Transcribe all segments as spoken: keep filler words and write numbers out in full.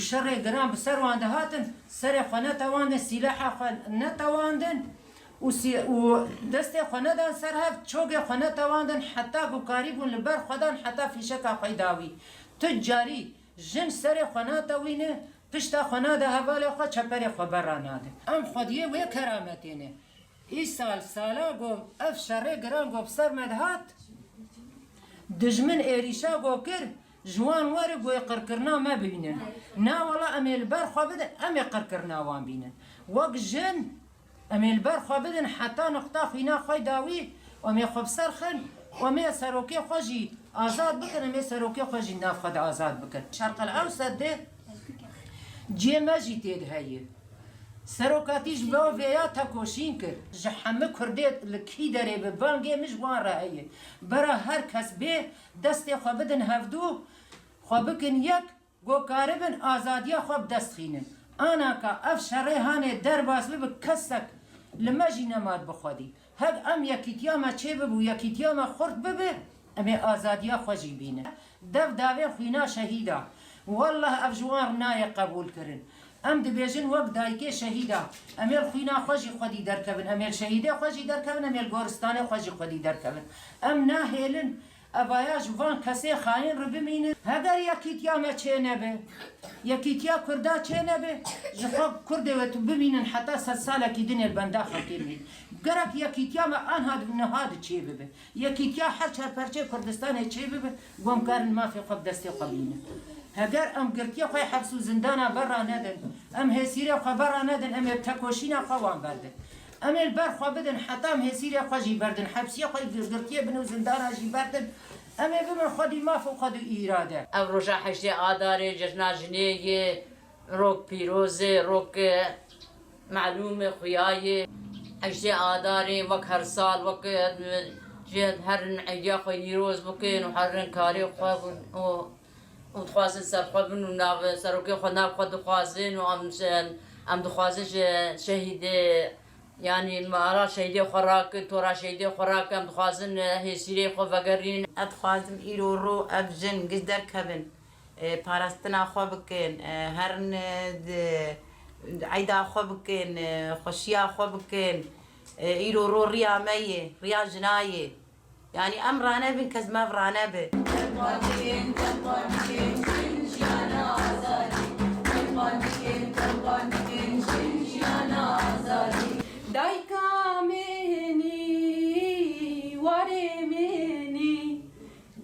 Şerê giran bi ser wan dihatin, serê xwe netewandin, sîleha xwe netewandin û sî-, û destê xwe nedan ser hev, çogê xwe netewandin, heta ku karîbûn li ber xwe dan, heta fîşeka xwe dawî. Tu carî jin serê xwe natewîne, pişta xwe nade hevalê xwe, çeperê xwe berra nade. Em xwediyê wê kerametê ne. Îsal sala ku ev şerê giran ku bi ser me dihat, dijmin êrîşa ku kir, ji wan were ku ê qirkirina me bibînin. Na wela em ê li ber xwe bidin, em ê qirkirina wan bînin. Wek jin, em ê li ber xwe bidin heta nuqta xwîna xwe dawî, em ê xwe bi ser xin, em ê serokê xwe jî azad bikin, em ê serokê xwe jî nav xwe de azad bikin. Şerqel Ewsed de cihê me jî tê de heye. Serokatî ji bo vêya tekoşîn kir. Ji hemî Kurdê li kî derê bi bangê min ji wan re heye. Bera her kes bê destê xwe bidin hevdû, xwe bikin yek, ku karibin azadiya xwe bi dest xînin. Anaka ev şerê hanê derbas bibe, kesek li me jî nema bi xwedî. Hek em yekîtiya me çê bibe û yekîtiya me xurt bibe, em ê azadiya xwe jî bînin. Dev davên xwîna şehîda. Wallah ev ji wan re nayê qebûl kirin. Em dibêjin wek dayikê şehîda. Em ê li xwîna xwe jî xwedî derkevin. Em ê li şehîdê xwe jî derkevin. Em ê li goristanê xwe jî xwedî derkevin. Em nahêlin evaya ji van kesê xayîn re bimînin. Heger yekîtiya me çê nebe, yekîtiya Kurda çê nebe, ji xwe Kurdê wê tu bimînin heta sed salekî dinê li benda xelkê mînin. Gerek yekîtiya me anha di niha di çê bibe. Yekîtiya her çar perçeyê Kurdistanê çê bibe, ku em karin mafê xwe bi destê xwe bînin. Heger em girtiyê xwe yê heps û zindana berra nedin, em hêsîrê xwe berra nedin, em ê tekoşîna xwe wan berdin. Em ê li ber xwe bidin, heta em hêsîrê xwe jî berdin, hepsiyê xwe yê girtiyê bin û zindana jî berdin. Em ê bibin xwedî maf û xwedî îrade. Ev roja heştê Adarê cejna jinê ye. Rok pîroz e, rok, e, melûm e, xuya ye. Heştê Adarê wek her sal, wek, e, ji her êdiya xwe nîroz bikin û herin karê xwe û, û, û dixwazin ser xwe bin û nav serokê xwe nav xwe dixwazin û em, em dixwazin ji şehîdê, yanî mala şehîdê xwe rakin, tora şehîdê xwe rakin, em dixwazin, e, hêsîrê xwe vegerîn. Ez dixwazim îro ro ev jin giş derkevin. E, parastina xwe bikin, e, herin, e, di, eyda xwe bikin, e, xweşiya xwe bikin. E, îro ro riya me ye, riya jina ye. Yanî em ranebin, kes me ranebe. Dem bandikên, dem bandikên, jin jiyana azadî. Dem bandikên, dem bandikên, jin jiyana azadî. Dayka min î, warê min î.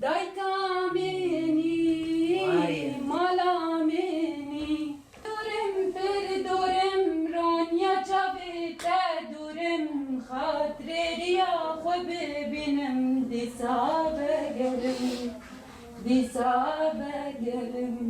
Dayka min î, mala min î. Dûrim pir dûrim, roniya çavê te dûrim, xatirê riya xwe bibînim, dîsa vegerim, dîsa vegerim.